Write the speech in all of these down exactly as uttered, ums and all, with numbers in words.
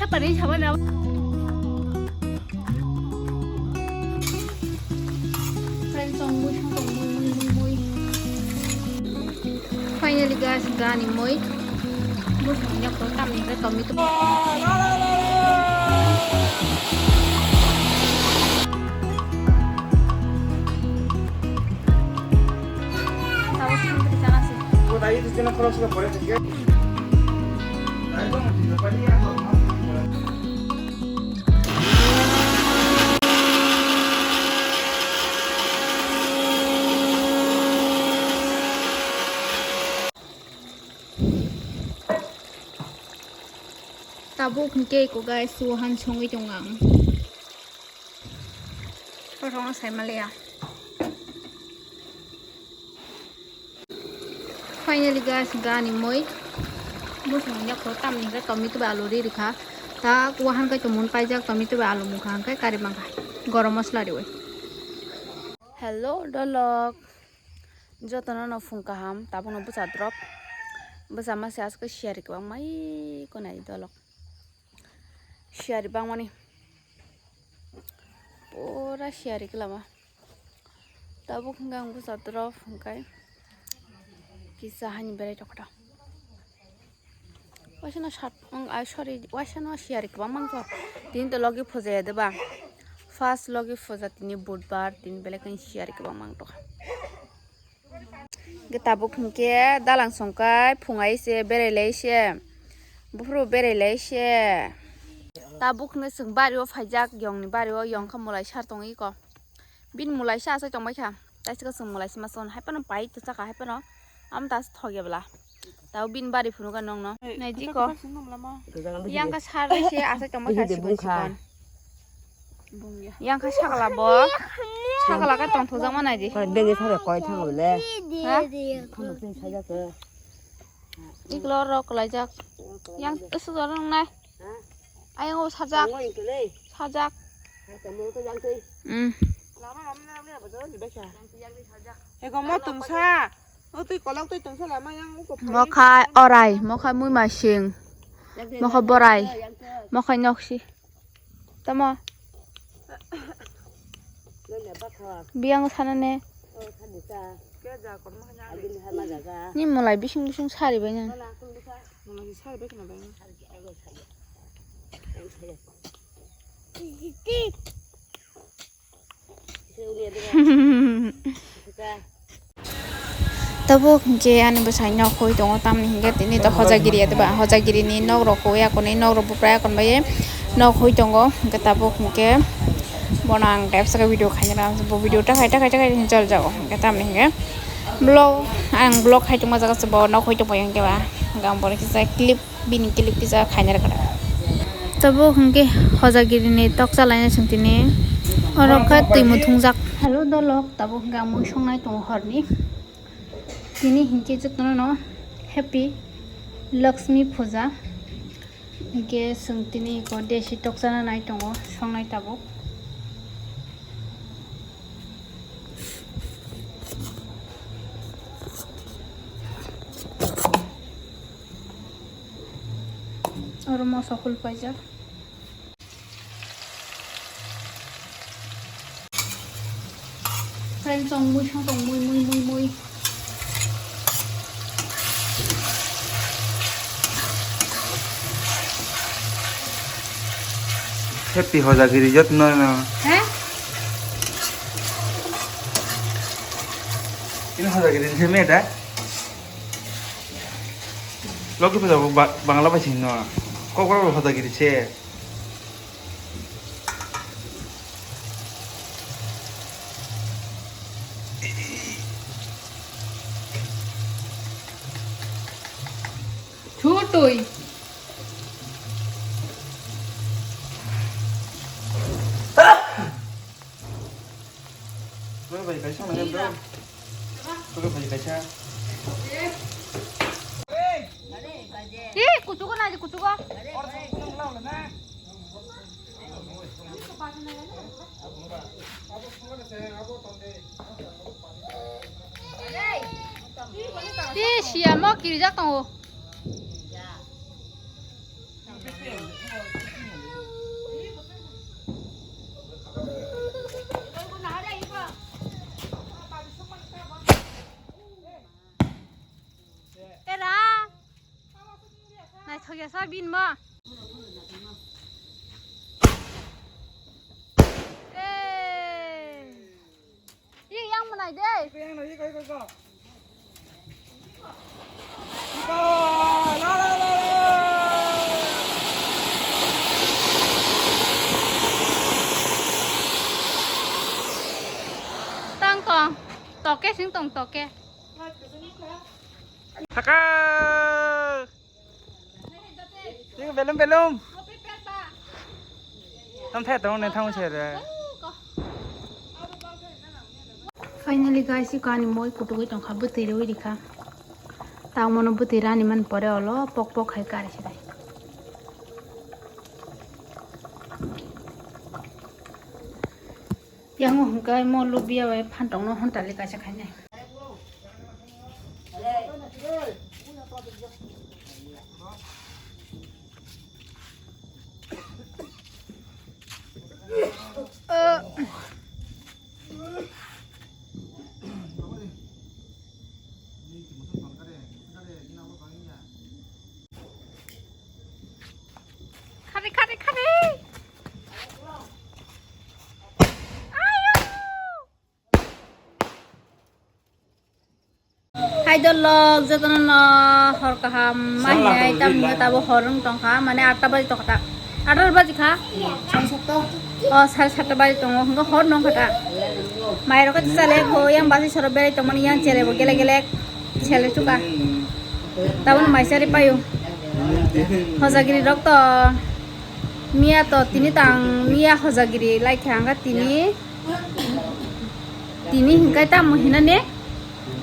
Hapari sabai na. Friends, tong mui, tong mui, mui, mui, mui. Finally, guys, gani mui. Bwswk yak ko tamni hwnkhe tomato. Tabuk songwtwi chana se. Tabuk hwnkhe eko guys, wahan songwi tongo ang. Kothoma sai maliya. Finally guys, gani mui. Bwswk yak ko tamni hwnkhe tomato bai alu ri rikha. Ta wahan kai tongmani paijak tomato bai alu mungkha hwnkhe kari mangkha. Gorom masala riwi. Hello dolok. Jotono no phung kaham, tabukno bwsa drop. Bwsa mase asko siyari kwbangma iko nai dolok. Siyari bangmani. Pura siyari kwlama. Tabuk hwnkhe ang bwsa drop hwnkhe kisa hani berai tongkha. Waisano sat, ang, ah, sorry, waisano siyari kwbang mangkha. Tini to logi puja ya deba. First logi puja tini budbar, tini belai khani siyari kwbang mangkha. Hwnkhe tabuk hwnkhe dalang songkai phungai se berai lai se. Buphuru berai lai se. Tabuk hwnkhe chwng bari o phaijak, yongni bari o yongkha mulai sar tongwi ko. Bini mulai sa asai tongbai kha. Taisika chwng mulai sima son. Hai phano pai to chakha hai phano. Am tas thok ya bla. Tao bini bari phunu ka nong no. Nai di ko. Yang ka sar bai se asai tongbai kha sikon sikon. Yang ka sakla bo. Sakla ka tong thok jang ma nai di. Koi bege sabe koi thang le. Ha? Phano tin sajak. Iklo rok lai jak. Yang esu jorong nai. Ayang o sajak. Sajak. Hmm. Ego mo tungsa. O twi kolok twi tungsa lama yang uko phai. Mokha orai, mokha mui masing. Mokha borai. Mokha noksi. Tamo. Biyang sana ne. Ni mulai bising bising sari bai na. Tabuk hwnkhe ani bwsai nok hoi tongo, tamni hwnkhe tini to hojagiri ya deba, hojagiri ni nok rok hoi akoni nok rok buprai akon bai nok hoi tongo, hwnkhe tabuk hwnkhe bono ang tepsa khe video khaina bo video ta khai ta khai ta khai jol jago, hwnkhe tamni hwnkhe vlog ang vlog khai tongma jaga se bo nok hoi tongbai hwnkhe ba hwnkhe ang bono kisa clip. Bini kilik kisa khaina rwkha. Tabuk hwnkhe hojagiri ni tok chalaina chwng tini oro kha twi muthungjak. Hello dolok, tabuk hwnkhe ang mui songnai tongo horni. Tini hwnkhe jotono no happy Lakshmi puja. Hwnkhe chwng tini eko desi tok chana nai tongo songnai tabuk. Oro moso hul paijak. Friends, tong mui, tong mui, mui, mui, mui. Happy hojagiri jotno no. He? Ini hojagiri ni meda. Loki puja bo ba-, Bangla bai sini no. Kokborok bo hoda giri se. Thutui. Bai kaisa manya bro. Bai kaisa. Eh, kuchugo na, kuchugo. Eh, siya mo kirijak tongo. Thok ya sa bin ma. Eh. Ih, yang manai de. Yang no, ih, koi, koi, koi. Iko, la, la, la, la. Tang tong, toke sing tong toke. Thaka. Ting belum belum. Tam the tong ne thang se re. Finally guys, iko ani moi kutugwi tongkha, bwtwi rwi rikha. Tang mono bwtwi rani man pore olo pok pok khai kari se dai. Yang hwnkhe mo lubia bai phan tongno honta le kaisa khainai. Khari, khari, khari. Ayo. Hai dolok, jotono no hor kaham, mai hai tam tabo hor wng tongkha, mane atta baji tongkha ta, atta baji kha? O, sare satta baji tongo, hwnkhe hor nongkha ta. Mai rok khe chale kho, yang basi soro berai tongmani, yang chele bo gele gele chele chuka. Tabuk mai sari payo. Hojagiri rok to miya to tini tang miya hojagiri lai kha ang tini. Tini hingkai tamo hinane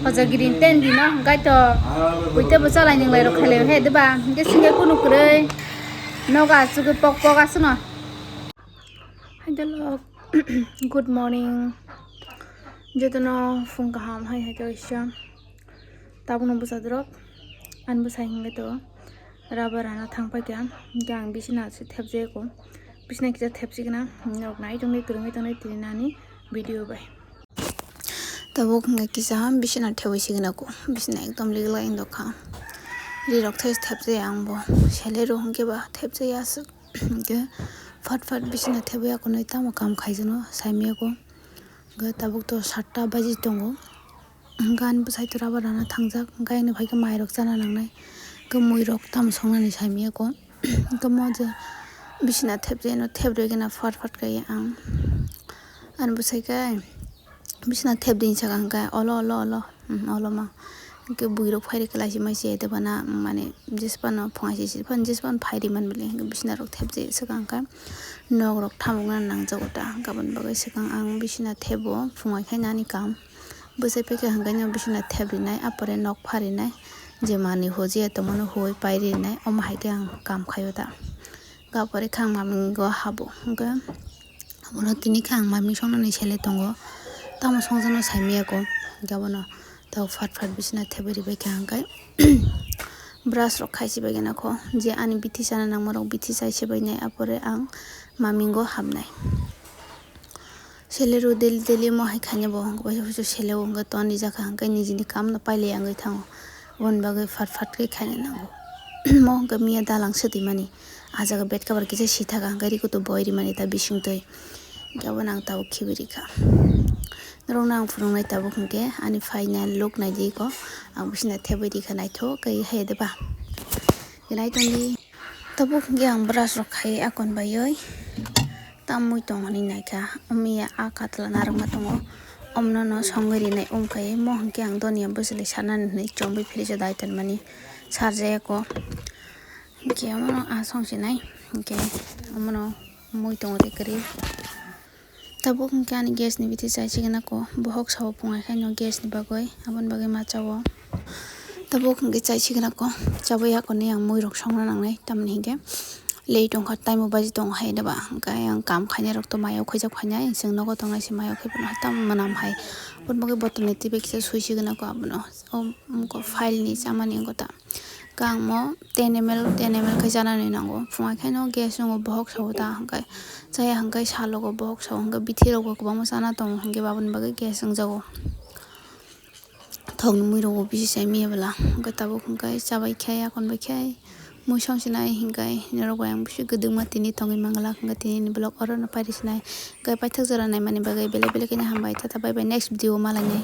hojagiri ten dino hingkai to uite bo chalai ning lai rok khelai he deba hingke singe kunu kwrwi nogo asugwi pok pok aswkno. Hai dolok, good morning. Jotono phung kaham hai hai to isa. Tabukno bwsa dorok ani bwsai hingke to rubber rana thang paikha. Hingke ang bisina se thepjai ko. Bisina kisa thepsi gana. Nok nai tongni kwrwngwi tongnai tini nani video bai. Tabuk hingke kisa bisina thepwi sigana ko. Bisina ekdom ligla indokha. Rirok thai thepjai ang bo. Sele ro hingke ba thepjai aswk. Hingke fat fat bisina thepwi akonwi tamo kam khaijano saimiyako. Hingke tabuk to satta baji tongo. Hingke ani bwsai to rubber rana thangjak. Hingke ani phaikhe mairok chana nangnai. Hingke muirok tamo songnani saimiyako. Hingke mo je bisina thepjeno theprwi gana fat fat kaiye ang. Ani bwsai khe. Bisina thep dini saka hingke olo, olo, olo, hmm, olo ma. Hingke buirok phairi kelaisi maisi ete bana, mane, jesphano phungaisi, jesphano phairi man bile, hingke bisina rok thep je saka hingke nok rok thamokna nangjago ta. Hingke aboni bagwi swkang ang bisina thebo, phungai khe nani kam. Bwsai paikha hingke no bisina thep rinai, apore nok pha rinai, je manwi hujiya tongmano huoi pai rinai, omo hai khe ang kam khaio ta. Hingke apore khe ang maming go habo, hingke. Abono tini khe ang maming songnani sele tongo. Tamo songjakno saimiyako. Hingke abono tabuk fat fat bisina thebwi ribaikha hingke. Brush rok khaisi baigena kho. Je ani bithi chana nangmarok bithi chai se bainai. Apore ang mamingo hapnai. Sele rw daily daily mo hai khaina bo hingke waisa waisa sele o hingke ton rijakha hingke nijini kamno pailai wngwi thango. Aboni bagwi fat fat khe khaina nango. Mo hingke miya dalang swtwi mani. Ah jaga bed cover kisa sithaka hingke rikutu boi rimani ta bisingtwi. Hingke abono ang tabuk khibi rikha. Norokno ang phunuknai tabuk hingke ani final look naidi ko. Ang bisina thebwi rikha naithok khe hai deba. Hinai tongdi. Tabuk hingke ang brush rok khai akon baioi. Tamwi tong hinui naikha. Omiya a katla narwkma tongo. Omno no songwi rinai wngkha. Mo hingke ang doniya bwswlwi sanani hinui chomwi phirisa daitan mani sarjaya ko. Hingke omono asong sinai, hingke omono mui tongo de kwrwi. Tabuk hingke ani gas ni bithi chai sigena ko, bohok sao phungai khaino gas ni bagwi, aboni bagwi ma chao. Tabuk hingke chai sigena ko, chabwi akonwi ang mui rok songna nangnai, tamni hingke late wngkha, taimo baji tongo hai deba, hingke ang kam khainai rok to mayo khojak phainai, chwng nogo tongnai se mayo khaiphano hai tamo mwnam hai, aboni bagwi bottle ni twi bai kisa sui sigena ko abono, o wngkha file ni chamani wngkha ta. Kangmo ten M L, ten M L khe chanani nango. Phungai khe no gas wngo bohok sao ta hwnkhe. Chaya hwnkhe salogo bohok sao hwnkhe bithi rokbo kwbangma chana tongo hwnkhe baboni bagwi gas wngjago. Thokni mui rokbo bisi chai miya bwla. Hwnkhe tabuk hwnkhe chabai khe yakon bai khe Mui song sinai hinkai norok bai ang bisi kwdwkma tini tongwi mangala hinkai tini ni vlog oro no pairi sinai hinkai paithak jora naimani bagwi belai belai kheno hambai tata bye bye next video o malainai.